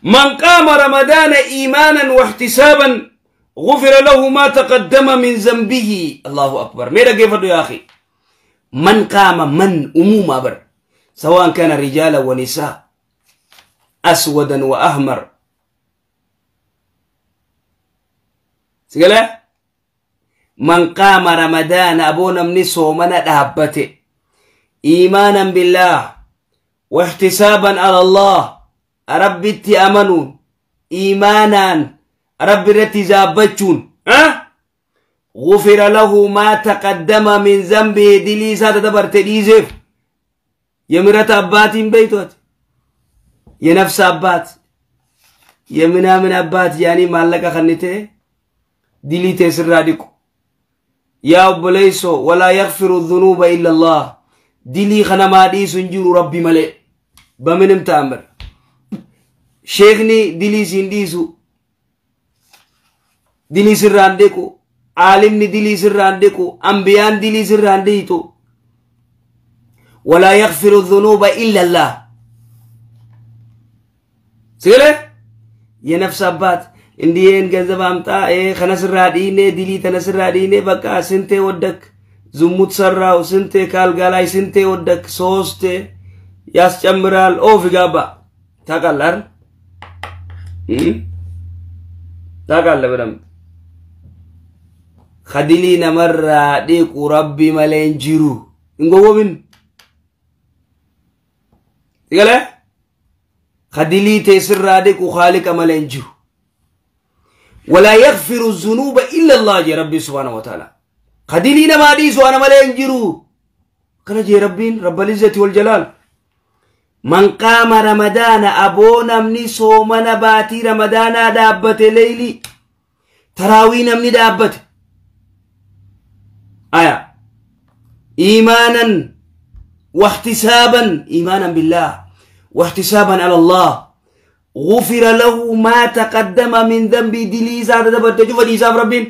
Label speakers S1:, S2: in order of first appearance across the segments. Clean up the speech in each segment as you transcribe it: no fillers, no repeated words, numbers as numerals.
S1: من قام رمضان إيمانا واحتسابا غفر له ما تقدم من ذنبه. الله أكبر. ميرا كيف يا أخي؟ من قام، من أموما بر، سواء كان رجالا ونساء، أسودا وأحمر. سيقول من قام رمضان أبونا من صومنا دابته إيمانا بالله واحتسابا على الله، ربي تأمنون إيمانا ربي رتزابتشون، أه؟ غفر له ما تقدم من ذنبه. دليسا تدبر تديزف يمرت أباتين بيتوت ينفس أبات يمنا من أبات، يعني مالك خنته دليتي سراديكو يا أبليسو. ولا يغفر الذنوب إلا الله. دلي خنا ما ديسو نجيرو ربي ملئ بمنم تأمر شيخني دلي سنديسو دلي سرانديكو، عالمني دلي سرانديكو، أنبيان دلي سرانديتو. ولا يغفر الذنوب إلا الله. سيله يا نفس أبات انديين ገንዘብ አምጣ ከነስራዲኔ ዲሊ ተነስራዲኔ በቃ ስንቴ ወደክ ዝሙት ሰራው፣ ስንቴ ካልጋ ላይ ስንቴ ወደክ፣ ሶስቴ ያስጨምራል። ኦፍ ጋባ ታውቃለህ አይደል? ታውቃለህ በደምብ። ከዲሊ ነመራ ዲቁ ረቢ መሌን ጅሩ እንጎወብን ይገለ ከዲሊ ተስራ ዲቁ ኻሊቀ መሌን ጅሩ። ولا يغفر الذنوب إلا الله جي ربي سبحانه وتعالى. خديلي ما ديسو أنا ملين جرو كان جي ربين رب العزة والجلال. من قام رمضان أبونا مني صومنا باتي رمضان دابت ليلي تراوين مني دابت آية إيمانا واحتسابا، إيمانا بالله واحتسابا على الله، غفر له ما تقدم من ذنبه. دليزا دبر تشوف ديزا ربين.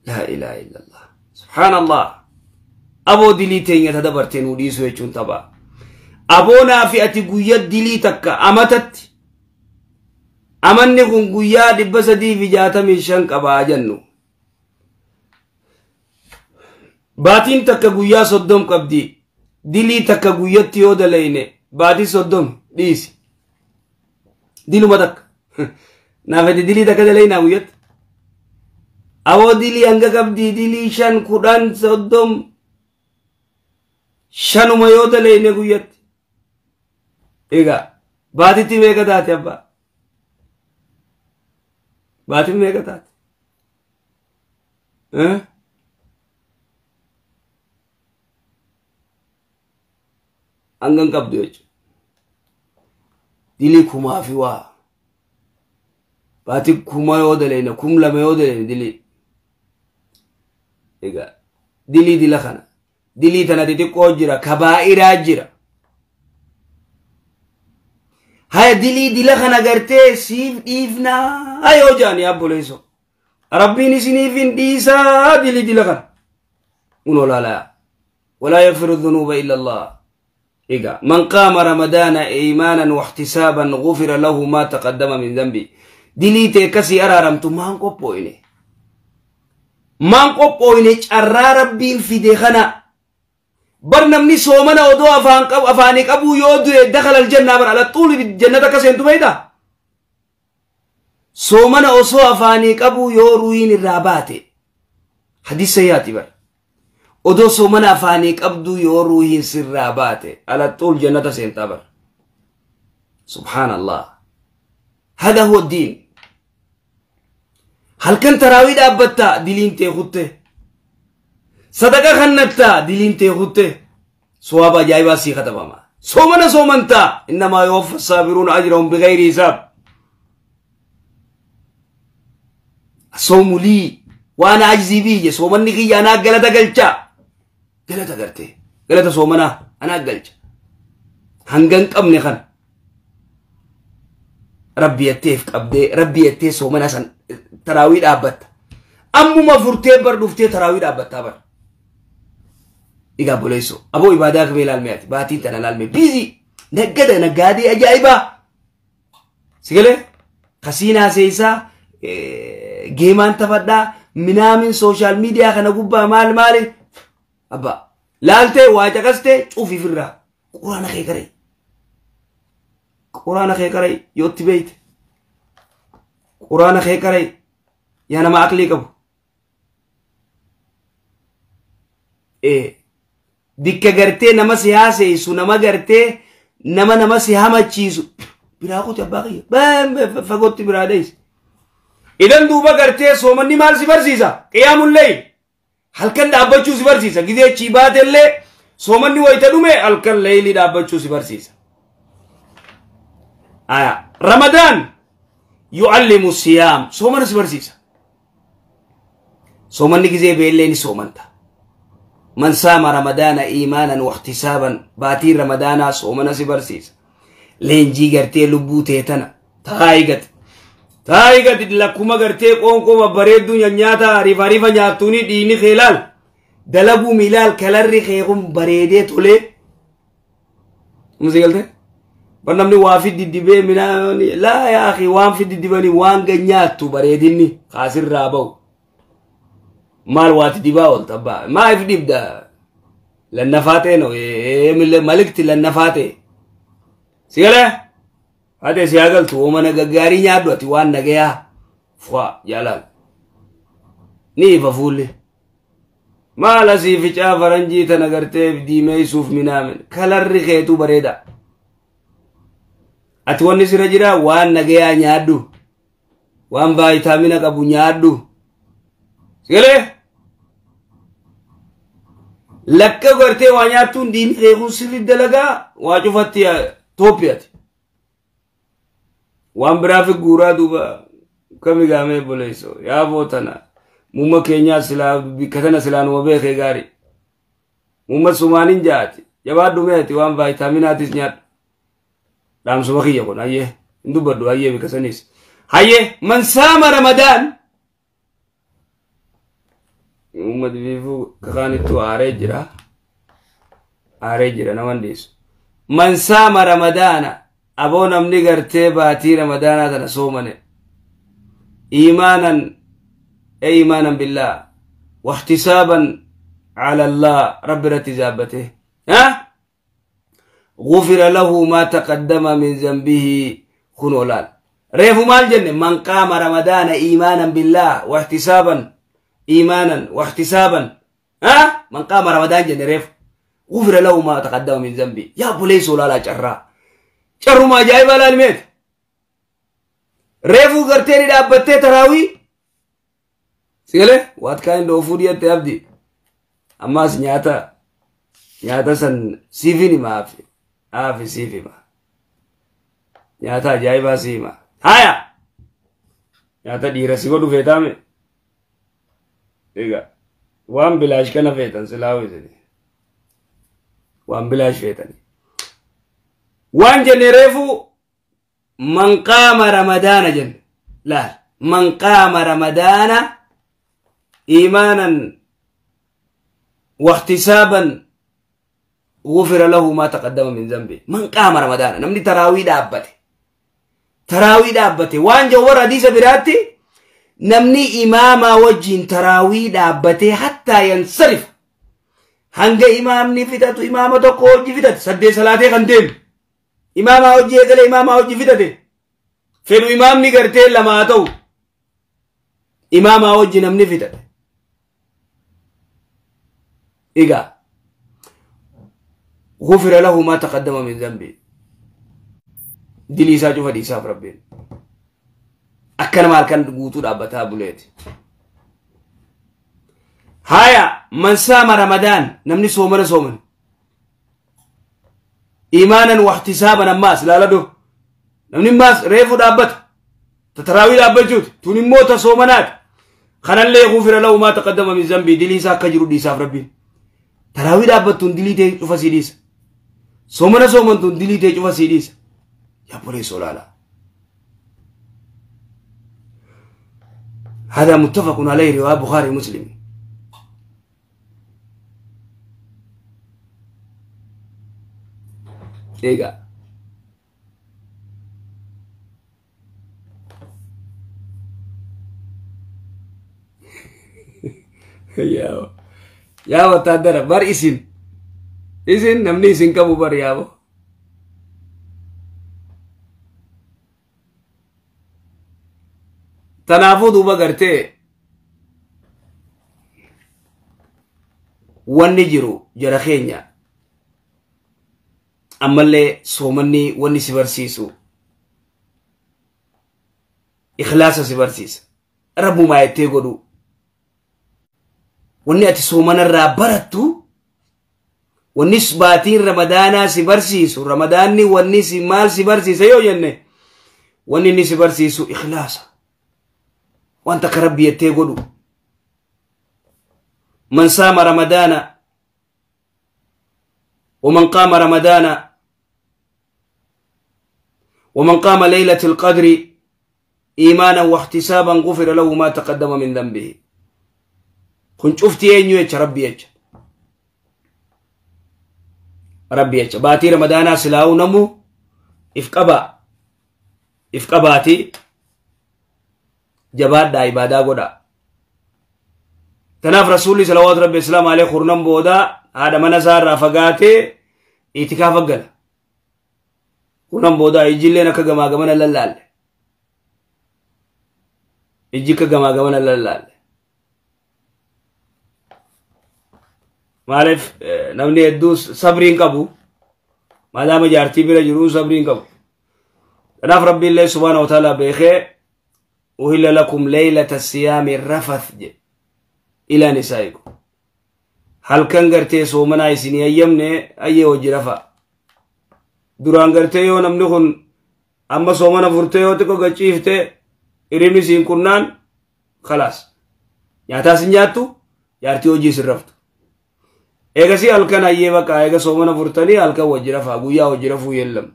S1: لا إله إلا الله. سبحان الله. أبو دليتين يتدبرتين وديسو يجون تبا أبو نافئة قوية دليتك أمتت أمني كن قوية دبسدي في جاتا من شنك أبا جنو باتين تك قوية صدوم قبدي دليتك قوية تيود ليني باتي صدوم ديسي ديلو مدك نافذ ديلي تك دلينا ويت أو ديلي أنك قبدي ديلي شان كودان صدوم شانو ما يود لينا ويت إيجا باتي تي ميكا تاتي أبا باتي ميكا تاتي أه أنك قبدي ويت ديلي كما في وا باتي كما يودلينا كم لما يودلينا ديلي إيجا ديلي ديلا خنا ديلي تنا تي كوجرا كبائر أجرا هاي ديلي ديلا خنا قرتي سيف إيفنا هاي وجاني أبو ليسو ربي نسيني ديسا ديلي ديلا خنا ونولا لا ولا يغفر الذنوب إلا الله. إيجا من قام رمضان إيمانا واحتسابا غفر له ما تقدم من ذنبه. دليتي كسي أرارمتو مان قبويني مان قبويني أرى ربي في دخنا برنمني سومنا ودو أفانك أبو يودو دخل الجنة بر على طول الجنة كسي انتو بيدا سومنا أصو أفانك أبو يوروين الراباتي حديث سياتي بر odoo soomana afaanii qabdu yoo ruuhiin sirraa baate alaxuul jannata seentaa bar. Subhaanallah. Hada huwa diin. Halkan taraawii dhaabbattaa diliin tee kutte. Sadaqa kannattaa diliin tee kutte. Sawaaba ajaa'ibaa sii katabama. Soomana soomantaa innamaa yuwaffa saabiruuna ajrahum bighayri hisaab. Soomu lii waan ajzii biyye soomanni kiyya anaa galata galchaa. Galata garte galata soomana anaa galcha hangan qabne kan rabbi yatteef qabdee rabbi yattee soomana san taraawii dhaabbatta ammuma furtee bar dhuftee taraawii dhaabbattaa bar. Egaa boleessoo aboo ibaadaa kamee ilaalmee ati baatiin tana ilaalmee biizii naggada naggaadee ajaa'ibaa Sigalee kasiinaa seesaa geemaan taphadhaa minaamin sooshaal miidiyaa kana gubbaa maal maali abbaa laaltee waa caqastee cuufiifirraa quraana kee qaree quraana kee qaree yootti beeyte quraana kee qaree yaa nama aqlii qabu. Dikka gartee nama si haaseessu nama gartee nama si hamachiisu biraa qote abbaa kiyya fagootti biraa dheeyse. Idan duuba gartee soomanni maal si barsiisa? Qiyaamul layl halkan dhaabbachuu si barsiisa. Gizee achii baatellee soomanni wayita dhume halkan leeylii dhaabbachuu si barsiisa. Aya Ramadaan yu'allimu siyaam soomana si barsiisa. Soomanni gizee beellee ni soomanta. من سام رمضان إيمانا واحتسابا باتي رمضان صومنا سبرسيس لين جي غرتي لبوتي تنا تايغت تايغت لكما غرتي قونكو بريدو نياتا ريفا ريفا نياتوني ديني خلال دلبو ميلال كلري خيغم بريدي تولي مزيغلته برنامني وافي ديدبي منا لا يا أخي وان في ديدباني وان غنياتو بريديني خاسر رابو مال وات ديباول تبا ما يفدي بدا لنفاتي نو ملكت لنفاتي سيلا هذا سياقل تو ومن غغاري نيادو تي وان نغيا فوا جلال ني ففولي ما لسي في فرنجي تنغرتي ديمي سوف منامن كلر خيتو بريدا اتوني سرجرا وان نغيا نيادو وان فيتامين قبو نيادو سيلا lakka gartee waa nyaattuun diinii keekuun sirri dalagaa waa cufatti Toophiyaati. Waan biraa fi guuraa duuba kami gaamee boleesso yaa bootana muumma keenyaa silaa bikka tana silaa numa beekee gaarii. Muumma sumaaniin jaati jabaadhu meeti waan vaayitaaminaatis nyaadhu. Dhaamsuma kiyya kun hayyee hin dubbadhu hayyee bikka saniis. Hayyee man saama Ramadaan. Ummati biifuu kakaanittu aaree jira. Aaree jira nama dhiisu. Man saama Ramadaana aboo namni gartee baatii Ramadaanaa tana soomane. Iimaanan iimaanan billaa واحتسابا على الله رب irratti zaabbate. غفر له ما تقدم من ذنبه خنولان. ريفو مال جنة من قام رمضان إيمانا بالله واحتسابا إيمانا واحتسابا ها من قام رمضان جنة ريف غفر له ما تقدم من ذنبه. يا بوليس ولا لا جرا جروا ما جايب لا الميت ريفو غرتيني دابتي تراوي سيله وات كاين دوفوريا تابدي اما نياتا نياتا سن سيفيني ما في افي سيفي ما نياتا جايبا سيما هيا نياتا ديرسي غدو فيتامي Egaa waan bilaash kana feetan silaa hojjetani. Waan bilaash feetani. Waan jenne reefu man qaama Ramadaana jenne. Laal man qaama Ramadaana iimaanan واحتسابا غفر له ما تقدم من ذنبه. من قام رمضان namni taraawii dhaabbate. Taraawii dhaabbate waan jawwar hadiisa biraatti namni imaamaa wajjin taraawii dhaabbatee hattaa yansarif hanga imaamni fixatu imaama tokko hojii fixate 8 salaatee kan deemu imaamaa hojii eegalee imaamaa hojii fixate fedhu imaamni gartee 2 haa ta'u imaamaa hojii namni fixate. Egaa غفر له ما تقدم من ذنبه dilii isaa cufa dhiisaaf rabbiin. Akkana halkan guutuu dhaabbataa buleeti. Haya man saama Ramadaan namni soomana soomane. Iimaanan واحتسابا ammaas laaladu namni ammaas reefu dhaabbata taraawii dhaabbachuuti tun immoo ta soomanaati. Kanallee غفر له ما تقدم من ذنبه dilii isaa akka jiru dhiisaaf rabbiin. Taraawii dhaabbattuun dilii ta'e cufa sii dhiisa. Soomana soomantuun dilii ta'e cufa sii dhiisa. Yaa boleessoo laala. هذا متفق عليه رواه بخاري مسلم. Egaa Yaa wattaadara bar isin isin namni isin qabu bar yaabo. Tanaafuu duuba gartee wanni jiru jara keenya ammallee soomanni wanni si barsiisu ikhlaasa si barsiisa rabbumaa jettee godhu wanni ati soomanarraa barattu wanni baatiin ramadaanaa si barsiisu ramadaanni wanni si maal si barsiisa yoo jenne wanni inni si barsiisu ikhlaasa waan takka rabbi jettee godhu. من صام رمضان ومن قام رمضان ومن قام ليلة القدر إيمانا واحتسابا غفر له ما تقدم من ذنبه. كنت شفتي أن يجي ربي يجي ربي يجي باتي رمضان سلاو نمو إفقبا إفقباتي جباد دا عبادة قدا. تناف رسولي صلوات ربي السلام عليه خرنم بودا هذا من زار رافقاتي اعتكاف قال خرنم بودا يجي لنا كجما جمنا للال يجي كجما جمنا للال ما عرف نمني يدوس صبرين كابو ما دام جارتي بلا جرو صبرين كابو. تناف ربي الله سبحانه وتعالى بخير أهل لكم ليلة الصيام الرفث إلى نسائكم. هل كان غرتي سومنا يسني أيامني أيه وجرفا duraan gartee yoo namni kun amma soomana furtee yoo xiqqoo gachiifte hirribni siin kunnaan khalaas nyaataas hin nyaattu jaartii hojii sin raftu. Eegasii halkan hayyee baqa eega soomana furtanii halkan wajji rafaa guyyaa wajji rafuu yeellam.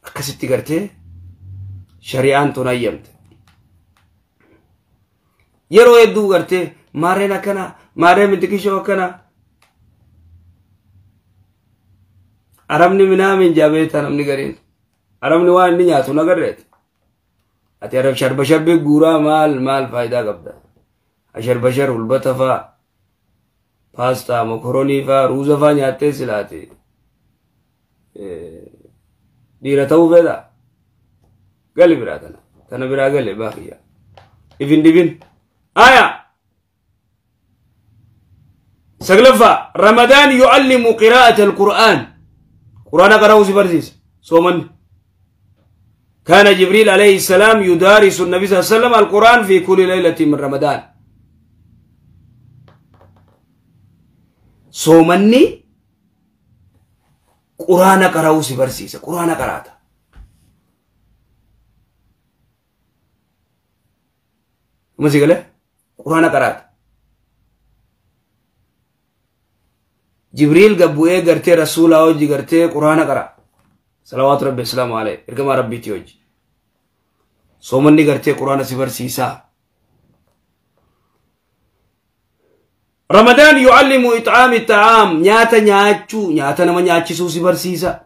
S1: Akkasitti gartee shari'aan tun hayyamte. Yeroo hedduu gartee maarreen akkana maarreen mintikishoo akkana arabni minaamin jaabeeta namni gariin arabni waan inni nyaatu nagarreet. Ati arab sharbashabbi guuraa maal maal faayidaa qabda. Asharbashar hulbata faa paastaa mokoronii faa ruuza faa nyaattee silaati. Dhiira ta'uu fedha. Gali biraa tana. Tana biraa gali baaqiyya. Ifin dhibin. Aya. Saglaffaa Ramadaan yu'allimu qiraa'ata al-Qur'aan. قرآن قرأه سبرزيس صومن كان جبريل عليه السلام يدارس النبي صلى الله عليه وسلم القرآن في كل ليلة من رمضان. صومني قرآن قرأه سبرزيس قرآن قرأته ما سيقول قرآن قرأته جبريل قبوه قرتي رسول الله قرتي قرآن قرأ صلوات ربي السلام عليه ارقم ربي تيوج صومني قرتي قرآن سبر سيسا. رمضان يعلم إطعام الطعام نياتا نياتشو نياتا نما نياتشسو سبر سيسا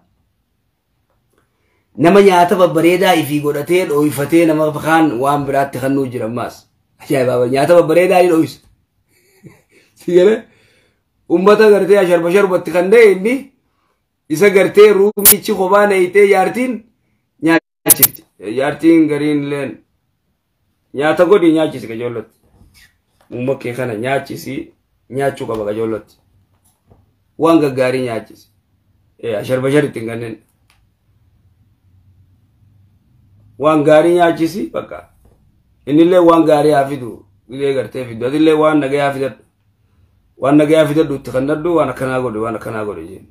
S1: نما نياتا ببريدا إفي قرتين أو إفتين نما فخان وام برات تخنو جرماس يا بابا نياتا ببريدا إلويس سيقول ummata gartee asharbasharbatti kan ta'e inni isa gartee ruumichi kophaa nayitee jaartiin nyaachifti. Jaartiin gariin illeen nyaata godhi nyaachisi qajeellotti. Uumma kee kana nyaachisi nyaachuu qaba qajeellotti. Waan gaggaarii nyaachisi. Asharbashar ittiin kanneen. Waan gaarii nyaachisi bakka. Innillee waan gaarii haa fidu. Illee gartee fidu. Atillee waan nagayaa fidadhu. waan nagayaa fidadhu itti kannadhu waan akkanaa godhe waan akkanaa godhe jeen.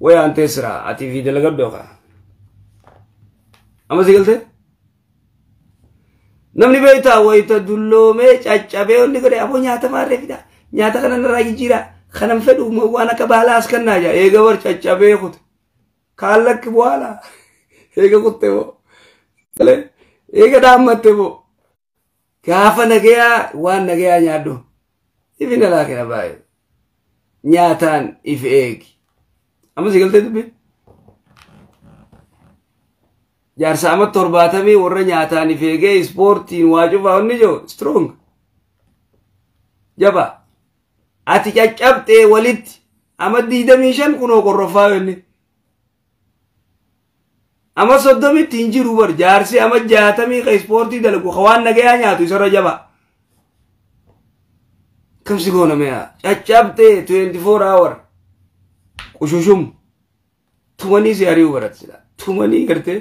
S1: Wayaan teessiraa ati fi dalagadhu yookaan. Amma si galtee? Namni beektaa wayita dulloomee caccabee onni godhe aboo nyaata maarree fida nyaata kana narraa jijjiiraa kanan fedhu waan akka baalaa as kannaa jaa eega bar caccabee kute kaan lakki bu'aalaa eega kutte boo eega dhaammatte boo gaafa nagayaa waan nagayaa nyaadhu. Ifin alaa kana baay'ee nyaataan if eegi. Amma si galtee dubbi? Jaarsa amma 70 warra nyaataan if eegee ispoortiin waa cufaa onni jiru strong. Jabaa. Ati caccabtee walitti ama 25 kunoo qorrofaa inni. Ama 30tti hin jiru bar jaarsi ama 60 ka ispoortii dalagu ka waan nagayaa nyaatu isarra jabaa. Kamsi goona mi'a caccabtee 24 hour qushushum tumanii si ari'uu barat sila tumanii gartee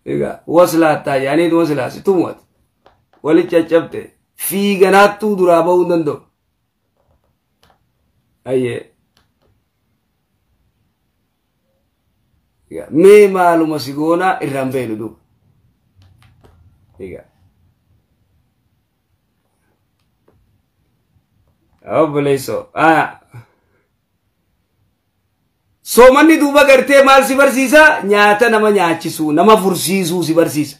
S1: egaa waslaattaa yaaniit waslaasi tumuwat wali caccabte fiiganaattuu duraa bahuu hin danda'u. Ayyee mee maaluma si goonaa irraan beenu duuba. Egaa obboleessoo soomanni duuba gartee maal si barsiisa? Nyaata nama nyaachisuu, nama fursiisuu si barsiisa.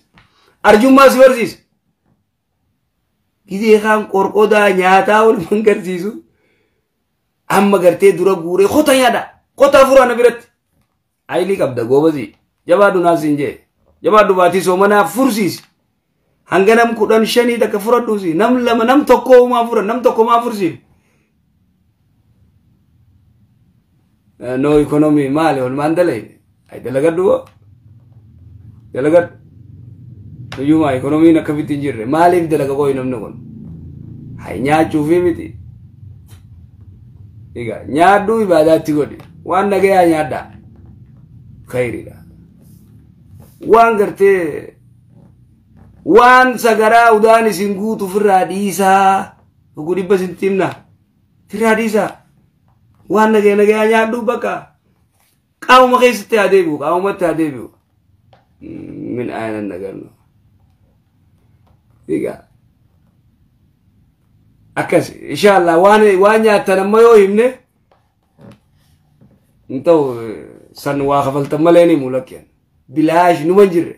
S1: Arjummaa si barsiisa. Gidee kaan qorqodaa nyaataa wal mangarsiisu. Amma gartee dura guuree kota nyaadha. Kota furaa na biratti. Ayilii qabda goobazii. Jabaadhu naas hin jee. Jabaadhu baatii soomanaa fursiisi. Hanga nam 15 takka furadhuusi. Nam 2 nam 1 uumaa fura nam 1 maa fursiif. No economy maali olmaan dalayne. Ay dalagadhu hoo. Dalagadhu. Iyyumaa economiin akkamitti hin jirre. Maaliif dalaga qoyi namni kun? Hay nyaachuufi miti. Egaa nyaadhuu ibaadaatti godhi. Waan nagayaa nyaadhaa. Khayriidha. Waan gartee waan sagaraa udaan isin guutu ofirraa dhiisaa. Dhuguu 100 isin himna. Ofirraa dhiisaa. Waan nagaya nagayaa nyaadhuu bakka. Qaamuma keessatti haa deebi'u. Qaamumatti haa deebi'u. Min aanan nagarnu. Egaa akkas inshallah waan nyaattan amma yoo himne hin ta'u san waa kafaltan malee ni mulakkeen. Bilaash numa hin jirre.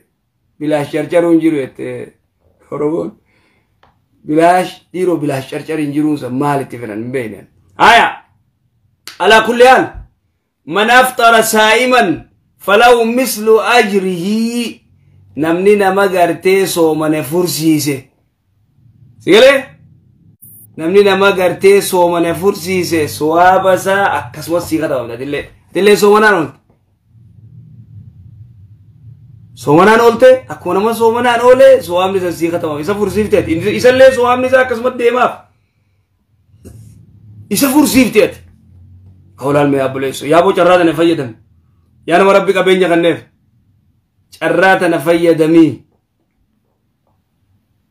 S1: Bilaash carcaruu hin jiru jettee Oromoon. Bilaash dhiiroo bilaash carcarii hin jiruun san maalitti fedhan hin beekne. Haya. Alaa kulli haal man aftara saa'iman falahu mislu ajrihi namni nama gartee soomane fursiise. Sigalee? Namni nama gartee soomane fursiise sowaaba isaa akkasumas sii katabamta dillee. Dillee soomanaan oolte. Soomanaan oolte akkuma nama soomanaan oole sowaabni isa sii katabama. Isa fursiifteeti. Isallee sowaabni isaa akkasumas deemaaf. Isa fursiifteeti. Hawlaan mee abboleessu. Yaaboo carraa tana fayyadami. Yaa nama rabbi qabeenya kanneef. Carraa tana fayyadamii.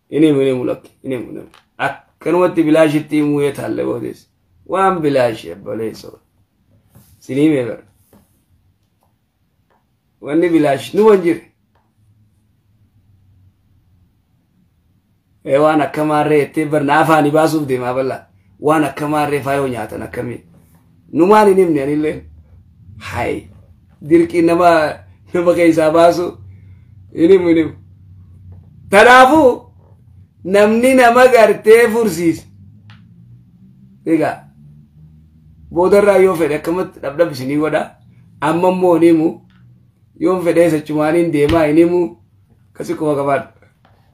S1: Inni himu lakki. Inni himu. Akkanumatti bilaashitti himuu yoo taalle boodes. Waan bilaashi abboleessoo. Sinii mee bara. Wanni bilaashi numa hin jirre. Waan akka maarree jettee barna afaanii baasuuf deemaa bal'aa. Waan akka maarree faayoo nyaatan akkamii. Numaan hin himne anillee. Hayi. Dirqii nama keessaa baasu. Hin himu hin himu. Kanaafuu namni nama gartee fursiise. Egaa boodarraa yoo fedhe akkamatti dhabdhab isinii godha. Amma immoo hin himu. Yoon fedhee sachumaaniin deemaa hin himu. Akkasi kuma qabaadha.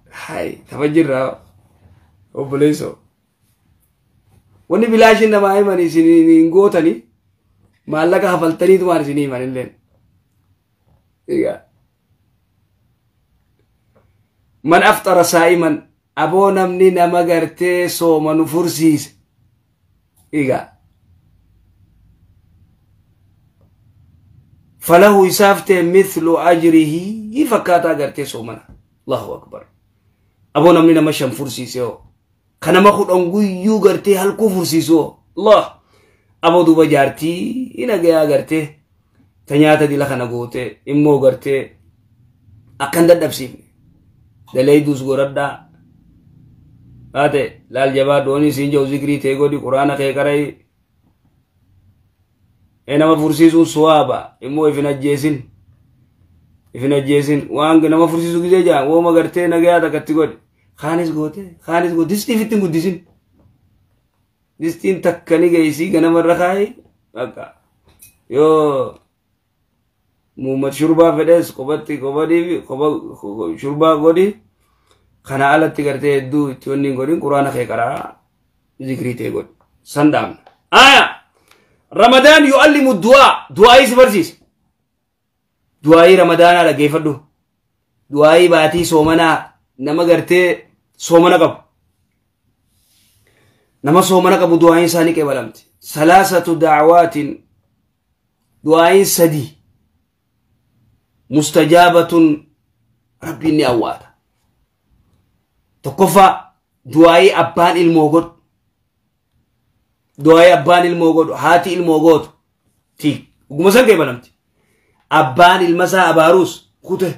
S1: Hayi tapha jirraa obboleessoo. Wanni bilaashiin namaa himan isin hin gootanii maallaqa hafaltaniitumaan isin himan illeen. Egaa man aftara saa'iman aboo namni nama gartee soomanu fursiise. Egaa falahu isaaf ta'e mithlu ajrihi fakkaataa gartee soomana. Allahu akbar. Aboo namni nama 5 fursiise hoo. Ka nama 10 guyyuu gartee halkuu fursiisu hoo. Allah. Aboo duuba jaartii nagayaa gartee ta nyaata dila kana goote immoo gartee akkan dadhabsiifne. Dalayduus godhadhaa. Baate laal jabaa doonii siin jiru zikrii ta'e godhi quraana kee qara'i. Nama fursiisuun suwaaba immoo ifin ajjeesin. Ifin ajjeesin waan nama fursiisuu gisee jaa wooma gartee nagayaa takkatti godhi. Kaanis goote kaanis goote distii ifitti hin guddisin. Distiin takka ni geessii ganamarra kaa'i bakka yoo muummat shurbaa fedhes kophatti kophadii kopha shurbaa godhi. Kana alatti gartee hedduu itti wanni hin godhin quraana kee qaraa. Zikrii ta'e godhi. San dhaabna. Aya! Ramadaan yu'allimu du'aa. Du'aayii si barsiisa. Du'aayii Ramadaanaa dhaggeeffadhu. Du'aayii baatii soomanaa nama gartee soomana qabu. Nama soomana qabu du'aayiin isaanii qeebalamti. Salaasatu da'awaatin du'aayiin sadii mustajaabatun rabbiin ni awwaata. Tokkoffaa du'aayii abbaan ilmoo godhu. Du'aayii abbaan ilmoo godhu haati ilmoo gootu ti dhuguma san qeebalamti. Abbaan ilma isaa abaaruus kute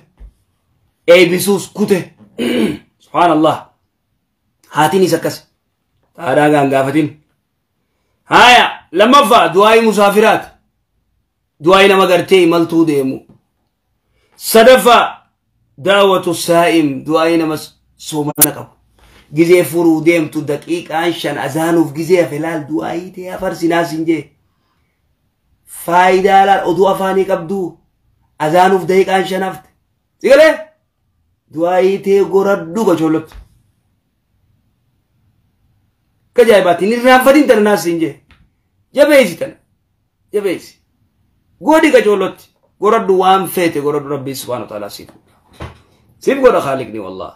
S1: eebisuus kute subhaanallah haatiinis akkas haadhaa gaan gaafatin. Haya lammaffaa du'aayii musaafiraati. Du'aayii nama gartee imaltuu deemu. Sadaffaa daawwatu saa'im du'aayii nama soomana qabu. Gizee furuu deemtu daqiiqaan 5 azaanuuf gizee hafe laal du'aayii ta'e afarsinaa sin jee. Faayidaa laal oduu afaanii qabdu azaanuuf daqiiqaan 5 hafte. Sigalee du'aayii ta'e goradhu gochoolotti. Akka ajaa'ibaatti hin irraanfatin tana naas sin jee. Jabeessi tana jabeessi. Godhi qacoolotti goradhu waan feete goradhu rabbii subhaanahu wa ta'ala siif godha. Siif godha khaaliqni wallah.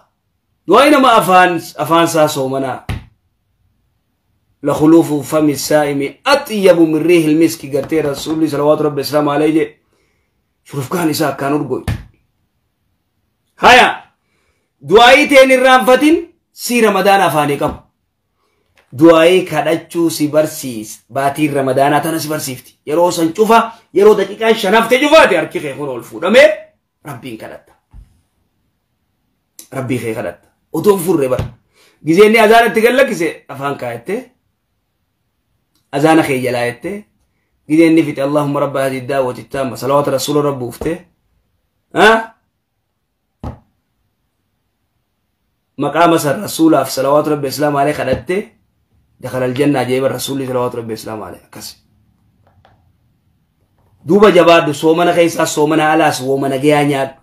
S1: Du'aayi nama afaan isaa soomanaa. Lakhuluufu fami saa'imi atyabu min riihil miski gartee rasuulli salawaatu rabbi islaamu alayhi jee. Shurufkaan isaa akkaan urgooy. Haya du'aayii ta'een irraanfatin si Ramadaana afaanii qabu. Du'aayii kadhachuu si barsiis baatiin Ramadaanaa tana si barsiifti. Yeroo san cufa yeroo daqiiqaan 5 hafte cufaate harki kee kun ol fuudhamee rabbiin kadhatta. Rabbii kee kadhatta. Otoo hin furre bara. Gizee inni azaana itti gallakkise afaan kaayattee azaana kee jalaa jettee gizee inni fixe Allahumma rabba hadi daawwati taamma salawaata rasuula rabbuuftee maqaama san rasuulaaf salawaatu rabbi islaam alee kadhattee dakhala aljannaa jee bar rasuulli salawaatu rabbi islaam alee akkas. Duuba jabaadhu soomana keessaa soomana alaas woomana gayaa nyaadhu.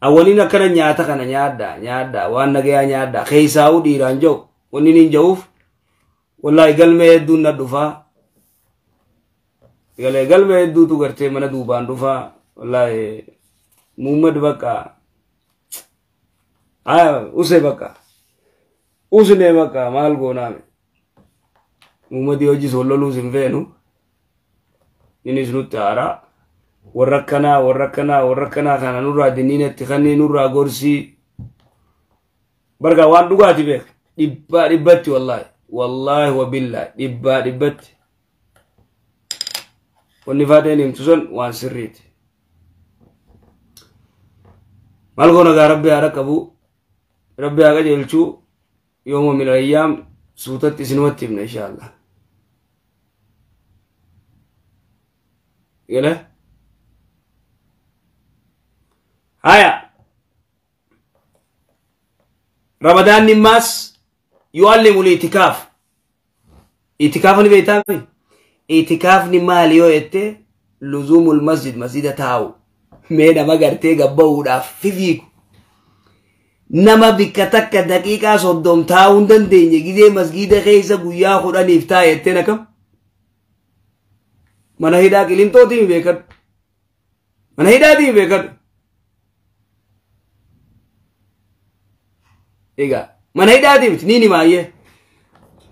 S1: Awwaliin akkana nyaata kana nyaadha nyaadha waan nagayaa nyaadha keessaa'uu dhiiraan jiru wanni niin jiruuf wallaahi galmee hedduun na dhufaa. Galee galmee hedduutu gartee mana duubaan dhufaa wallaahi Muhammad bakka use bakka usnee bakka maal goonaame Muhammad hojii solloluus hin feenu innis nutti haaraa. Warra akkanaa warra akkanaa warra akkanaa kana nurraa dinniinatti kanneen nurraa gorsii bargaa waan dhugaati beek dhibbaa dhibbatti wallaahi wallaahi wabillaahi dhibbaa dhibbatti wanni faateen himtu sun waan sirriiti. Maal goona gaa rabbi haa qabu rabbi haa qajeelchuu yooma min ayyaam suutatti isinumatti himna inshaallah. Galee? Haya. Ramadaan nimmaas yu'allimu al-i'tikaaf. I'tikaafni beektaami? I'tikaafni maali yoo jette luzuumul masjid masjida taa'u. Mee nama gartee gabba'uudhaaf fifiigu. Nama bikka takka daqiiqaa 30 taa'uu hin dandeenye gizee masgida keessa guyyaa 10 taa'e jetteen akkam? Mana hidhaa qilintootiin beekadhu. Mana hidhaatiin beekadhu. Egaa mana hidhaatii miti ni himaayyee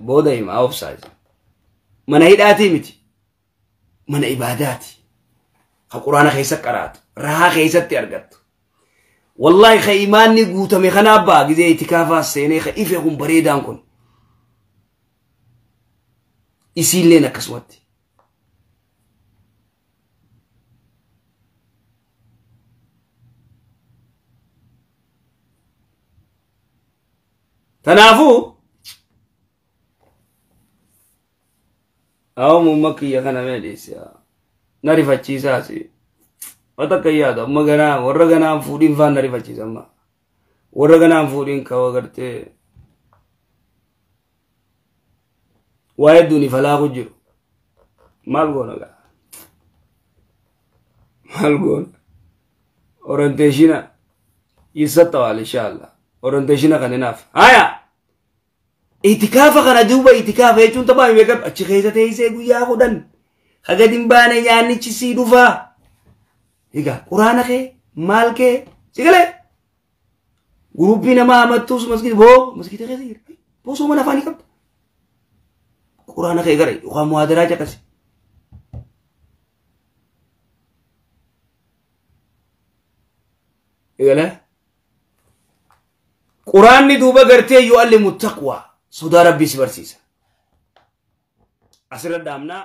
S1: booda himaa obsaa mana hidhaatii miti mana ibaadaati ka quraana keessa qaraatu rahaa keessatti argattu wallaahi ka imaanni guutame kana abbaa gizee itikaafaa seenee ka ife kun bareedaan kun isiilleen akkasumatti. Tanaafuu awwa mumma kiyya kana mee dhiisi na rifachiisaas wata akka yaadu amma ganaa warra ganaan fuudhiin faan na rifachiisa amma warra ganaan fuudhiin kawa gartee waa hedduun ifalaaqu jiru maal goona gaa maal goona orienteeshina yissattawaal inshaallah orienteeshina kan hinaaf haya. Itikaafa kana duuba itikaafa jechuun taphaa beekam achi keessa teessee guyyaa 10 haga dimbaane nyaannichi sii dhufaa. Egaa quraana kee maal kee si galee guruppii namaa amattuus masgiida boo masgiida keessa jira boo sooma afaanii qabda. Quraana kee gara yookaan muhaadaraa caqasi. Egalee quraanni duuba gartee yu'allimu taqwaa sodaa rabbii si barsiisa. Asirra dhaabnaa.